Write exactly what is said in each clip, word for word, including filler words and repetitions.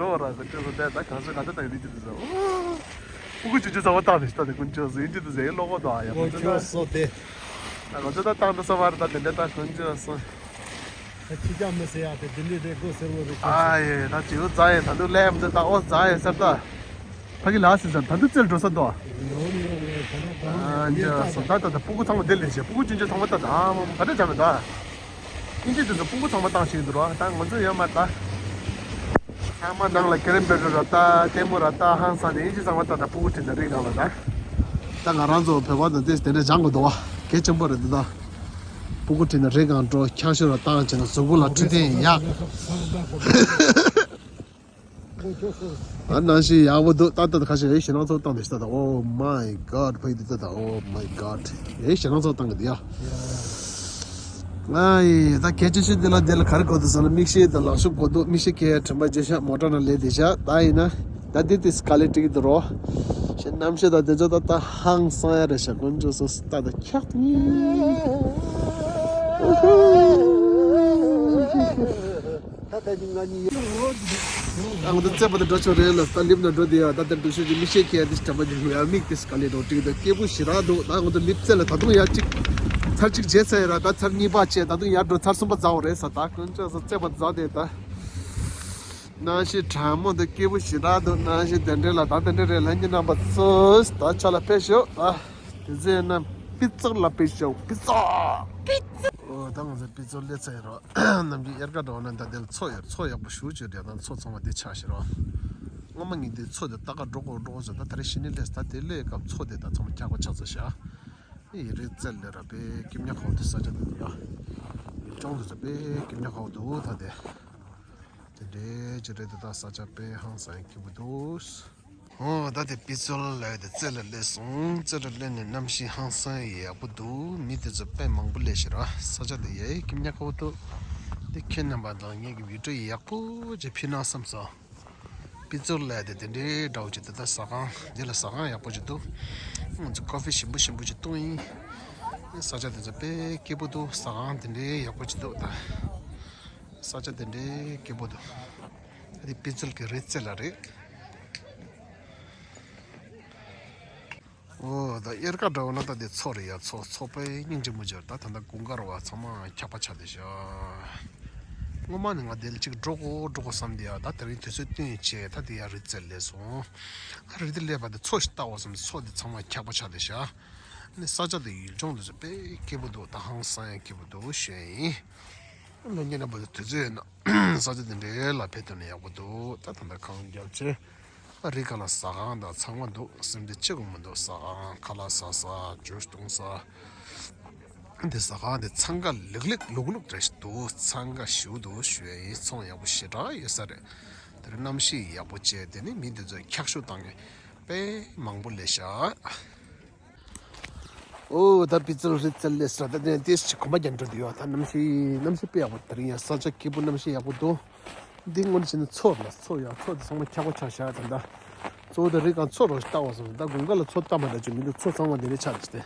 འགྲོ་བ་ར་དཀོན་མཆོག་གསུམ་དེ་ད་གང་ཟེར་གང་འདྲ་དང་ཡིན་གྱི་འདུག་ཟེར། ཨོ། སྤུ་གུ་ཆུང་ཆུང་ཚང་མ་བཏང་ནས་ཤི་ད་དེ་དཀོན་མཆོག་གསུམ་ཡིན་གྱི་འདུག་ཟེར་ཡིན་ལོག་གོ་དང་ཡ་དཀོན་མཆོག་ད། ད་ང་ཚོ་ད་བཏང་འགྲོ་ས་བར་ད་དེ་འདྲ་ད་དཀོན་མཆོག་གསུམ། ད་ཁྱི་ཅག་མི་ཟེར་ཡ་དེ་འདི་འདྲས་རེད་དགོས་ཟེར་བོ་རེད་ཁྱོད་ཨ་ཡེ་ད་བྱིའུ་རྫ་ཡེ་ད་དུ་ལེམ་དུ་ད་ཨོ་རྫ་ཡེ་ཟེར་ད། ཕ་གི་ལ་སི་ཟེར་ད་དུ་རྩེར་འགྲོ་ས་དོ། ཨ་འཇ་སོ་ད་ད་ད་སྤུ་གུ་ཚང་མ་དེ་ལས་བྱེད་སྤུ་གུ་ཅུང་ཅུང་ཚང་མ་ད་ད་ཨ་མ་ག་འདྲ་བྱ་མེད་ད། ཨིན་ཇི་དེ་ཚོ་སྤུ་གུ་ཚང་མ་བཏང་ཤེས་འདུག་རོ། ད་ང་ཚོ་ཡོད་མ་རེད་ད། ཚང་མ་ནང་ལ་ཀེ་རམ་བེ་ཌི་ར་ད་ལྟད་མོ་ར་ད་ཧང་སང་དེ་ཨིན་ཇི་ཚང་མ་ད་ད་སྤུ་གུ་ཁྲིད་ན་རིགས་གང་ལ་ད། ད་ང་རང་ཚོ་བོད་པ་དང་དེ་དེ་འདྲ་སྦྱང་དགོས་འདུག་བ། གལ་ཆེན་པོ་རེད་འདུག་ད། སྤུ་གུ་ཁྲིད་ན་རིགས་གང་འགྲོ་ཁྱང་ཤོར་ར་བཏང་བྱས་ན་གཟུགས་པོ་ལ་འཕྲོད་བསྟེན་ཡག་ཨ་ནང་བཞིན་ཡག་པོ་འདུག་ད་ལྟ་ཁ་ཤས་ཞེ་སྣང་ཚོགས་བཏང་དེ་ཤི་ད་ད། Oh my God ཕ་ཡི་འདི་ད་ད། Oh my God ཞེ་སྣང་ཚོགས་བཏང་གི་འདུག་ཡ། ཨ་ཡེ་ད་གལ་ཆེ་ཤོས་འདི་ལ་འདི་ལ་ག་རེ་དགོས་འདུག་ཟེར་ན་མིག་ཤེལ་དང་ལག་ཤུབས་དགོས་འདུག་མིག་ཤེལ་ཁྱེར་དྲན་པ་བརྗེད་ཤག་མོ་ཊ་ནང་ལས་བསྡད་ཤག་ད་ཡིན་ན་ད་འདི་དེ་སྐ་ལེ་ཊི་གི་འདུག་རོ། ཞེ་གནམ་གཤིས་ད་དེ་ཚོ་ད་ད་ཧང་སང་ཡ་རེད་ཤག་དཀོན་མཆོག་གསུམ་ད་ད་འཁྱག་ཏུ་ད་ད་ནི་ང་གཉིས། ད་ང་ཚོ་རྩེད་པ་དང་འགྲོ་ཆོག་རེད་ལ་ད་ལིབ་ན་འགྲོ་དེ་ཡ་ད་ལྟ་འགྲོ་ཤོད་ཀྱི་མི་ཤེས་ཁྱེད་དེ་གྲྭ་པ་ཉི་ཤུ་ཡ་མིག་དེ་སྐ་ལེ་འགྲོ་ཀྲིག་ད་སྐྱིད་པོ་ཞེ་དྲག་འདུག་ད་ང་ཚོ་ལིབ་རྩེད་ལ་ད་དུང་ཡ་གཅིག་ཚར་གཅིག་བྱས་ཚར་ཡ་ར་ད་ཚར་གཉིས་པ་བྱས་ད་དུང་ཡར་འགྲོ་ཚར་གསུམ་པ་ཛའོ་རེད་ས་ད་དཀོན་མཆོག་གསུམ་རྩེད་པ་ཛ་དེ་ད་ནང་ཞིག་གྲང་མོ་འདུག་སྐྱིད་པོ་ཞེ་དྲག་འདུག་ནང་ཞིག་དེ་འདྲས་ལ་ད་དེ་འདྲས་རེད་ལ་ཉིན་རྣམ་པ་ཚོས་ད་ཆ་ལ་ཕེབས་ཤོག་ད། དེ་ཚོའི་ནང་པི་ཙོག་ལ་པི་ཙོག་པི་ཙོག་ཨོ་ད་ང་ཚོ་པི་ཙོག་སླེབས་ཚར་ཡིན་རོགས། ནམ་རྒྱུན་དབྱར་ཁ་འགྲོ་ན་ད་དེ་ལ་མཚོ་ཡོད། མཚོ་ཡག་པོ་ཞེ་ཅིག་རེད། ད་མཚོ་ཚང་མ་དེ་ཆགས་ཤག་རོགས། སྔོན་མ་ངས་དེ་མཚོ་དེ་ལྟ་ག་འགྲོ་དགོས་འགྲོ་དགོས་ཟེར། ད་ད་རེས་གཞི་ནས་སླེབས་ད་དེ་སླེབས་སྐབས་མཚོ་དེ་ད་ཚང་མ་འཁྱག་པ་ཆགས་ཚར་ཤག་ཨེ་ཡི་རེད་རྩེད་ལས་ར་དཔེ་སྐྱིད་མྱོང་ཁ་བོ་དེ་ས་ཆ་དེ་དེ་ཡ། ཡུལ་ལྗོངས་དེ་ཚོ་དཔེ་སྐྱིད་མྱོང་ཁ་བོ་འདུག་ད་དེ། དེ་འདྲའི་ཅིག་རེད་དེ་ད་ས་ཆ་དཔེ་ཧང་སང་སྐྱིད་པོ་འདུག་ཨོ་ད་དེ་པི་ཙོག་ལ་ཡ་དེ་རྩེད་ལ་སླེབས་སོང་། རྩེད་ལ་སླེབས་ནས་གནམ་གཤིས་ཧང་སང་ཡག་པོ་འདུག་མི་དེ་ཚོ་དཔེ་མང་པོ་སླེབས་ཤག་ར། ས་ཆ་དེ་ཡ་ཡི་སྐྱིད་མྱོང་ཁ་བོ་འདུག་དེ་ཁྱེད་རྣམ་པ་དང་ངེད་ཀྱི་བི་ཌི་ཡོ་ཡག་པོ་ཅིག་ཕུལ་ན་བསམ་སོང་། པི་ཙོག་ལ་ཡ་དེ་དེ་འདྲའི་འདྲ་བོ་ཅིག་དེ་ད་ཟ་ཁང་དེ་ལ་ཟ་ཁང་ཡག་པོ་ཅིག་འདུག་ང་ཚོ་ཀོ་ཕི་ཞིམ་པོ་ཞིམ་པོ་ཅིག་བཏུང་ཡིན། ས་ཆ་དེ་ཚོ་དཔེ་སྐྱིད་པོ་འདུག་ཟ་ཁང་དེ་འདྲའི་ཡག་པོ་ཅིག་འདུག་ད། ས་ཆ་དེ་འདྲའི་སྐྱིད་པོ་འདུག་ད་དེ་པི་ཙོག་གི་རི་རྩེ་ལ་རེད། ཨོ་ད་དབྱར་ཁ་འདྲ་བོ་ན་ད་དེ་མཚོ་རེད་ཡ། མཚོ་མཚོ་དཔེ་སྙིང་རྗེ་མོ་ཅིག་རེད། ད་ད་ལྟ་དགུན་ཁ་རེད་བ། ཚང་མ་འཁྱག་པ་ཆགས་བསྡད་ཤག་སྔོན་མ་ནས་ང་དེ་ལ་ཅིག་འགྲོ་དགོས་འགྲོ་དགོས་བསམ་དེ་ཡ། ད་དེ་རིང་དུས་ཚོད་བསྟུན་བྱས་ད་དེ་ཡ་རི་རྩེར་སླེབས་སོང་། ཨ་རི་རྩེར་སླེབས་པ་དེ་མཚོ་ཞིག་བལྟ་བ་བསམ། མཚོ་དེ་ཚང་མ་འཁྱག་པ་ཆགས་བསྡད་ཤག་ཨ་ནི་ས་ཆ་དེ་ཡུལ་ལྗོངས་དེ་ཚོ་དཔེ་སྐྱིད་པོ་འདུག་ད་ཧང་སང་ཡང་སྐྱིད་པོ་འདུག་ཞུ་ཡ་ཡིན། ལོ་ཉེ་ན་བར་དུ་དུས་ཚོད་ཡོད་ན་ས་ཆ་དེ་འདྲའི་ལ་ཕེབས་ཐུབ་ན་ཡག་པོ་འདུག་ད་ད་ལྟ་གངས་རྒྱབ་ཆེ། ཨ་རི་ཁ་ལ་ཟ་ཁང་དང་ཚང་མ་འདུག་སེམས་ཁྲལ་བྱེད་དགོས་མི་འདུག་ཟ་ཁང་ཁ་ལག་ཟ་ས་ཇུས་བཏུང་ས། འདི་ཟ་ཁང་འདི་འཚང་ཁ་ལུག་ལུག་ལུག་ལུག་རེད་འདུག་འཚང་ཁ་ཞེ་པོ་འདུག་ཞུ་ཡ་ཡིན། ཚོང་ཡག་པོ་ཞེ་དྲག་ཡོད་ས་རེད། དེ་རིང་གནམ་གཤིས་ཡག་པོ་བྱས། དེ་ནི་མི་འདི་ཚོས་འཁྱག་ཤུགས་བཏང་མཁན་དཔེ་མང་པོ་སླེབས་ཤག་ཨོ་ད་པི་ཙལ་རི་རྩེར་སླེབས་ས། ད་དེ་ནས་ཏིས་ཅིག་གོམ་པ་རྒྱག་འགྲོ་དུས་ཡོད། ད་གནམ་གཤིས་གནམ་གཤིས་དཔེ་ཡག་པོ། དེ་རིང་ཡང་ས་ཆ་སྐྱིད་པོ། གནམ་གཤིས་ཡག་པོ་འདུག་འདི་སྔོན་ཕྱིན་ན་མཚོ་ལ་མཚོ་ཡ། མཚོ་དེ་ཚང་མ་འཁྱག་པ་ཆགས་ཤག་ད་ལྟ་གཙོ་བོ་ད་རི་སྒང་མཚོ་རོ་ཞིག་བལྟ་བ་སོང་། ད་དགུན་ཁ་ལ་མཚོ་བལྟ་མ་འདྲ་ཅིག་མི་འདུག་མཚོ་ཚང་མ་འདི་རེད་ཆགས་ཏེ།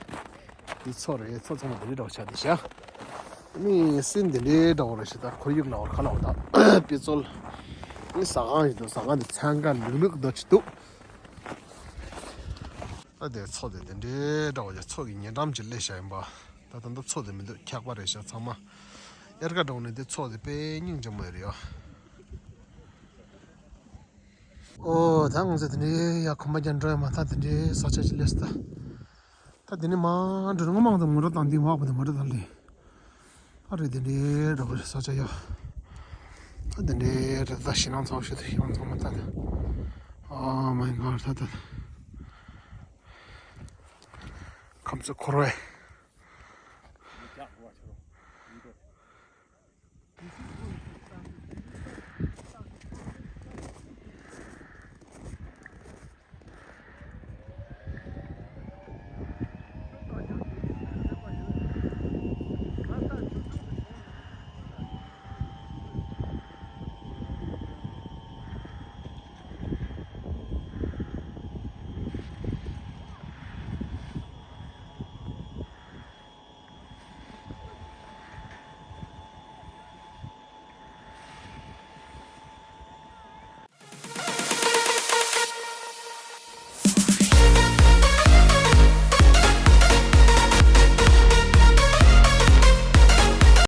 འདི་མཚོ་རེད། མཚོ་ཚང་མ་འདི་རེད་འདྲ་བ་ཆགས་ཏེ་ཤག་ནི་སྲིན་འདི་འདྲའི་འདྲ་བོ་རེད་ཤག་ད་ཁོར་ཡུག་ལ་བར་ཁ་ལ་བ་ད་པི་ཙོལ་ནི་ཟ་ཁང་ཞིག་འདུག་ཟ་ཁང་འདི་འཚང་ཁ་ལུག་ལུག་འདྲ་ཅིག་འདུག་ད་དེ་མཚོ་དེ་དེ་འདྲའི་འདྲ་བོ་ཡ། མཚོ་གི་ཉེ་འགྲམ་གྱི་སླེབས་ཤག་ཡིན་པ། ད་ད་ལྟ་མཚོ་དེ་མི་འདུག་འཁྱག་པ་རེད་ཤག་ཚང་མ། དབྱར་ཁ་འགྲོ་ནས་དེ་མཚོ་དེ་དཔེ་སྙིང་རྗེ་མོ་ཡོད་རེད་ཡ། ཨོ་ད་ང་ཚོ་དེ་འདྲའི་ཡ་གོམ་པ་རྒྱག་འགྲོ་ཡ་མ། ད་དེ་འདྲའི་ས་ཆ་ཅིག་སླེབས་སོང་ད། ད་དེ་ནས་མར་འགྲོ་ན་སྔོན་མ་ང་ཚོ་མོ་ཊ་བཏང་དེ་མར་བ་དེ་མོ་ཊ་བཏང་ལེ། ཨ་རེ་དེ་འདྲའི་འདྲ་བོ་ས་ཆ་ཡ། ད་དེ་འདྲའི་རེད། ད་ཞེད་སྣང་ཚ་པོ་ཞིག་འདུག་ཞེད་སྣང་ཚ་པོ་ད་ད། Oh my God ད་ད། ཁམས་ཚོ་འཁོར་བས་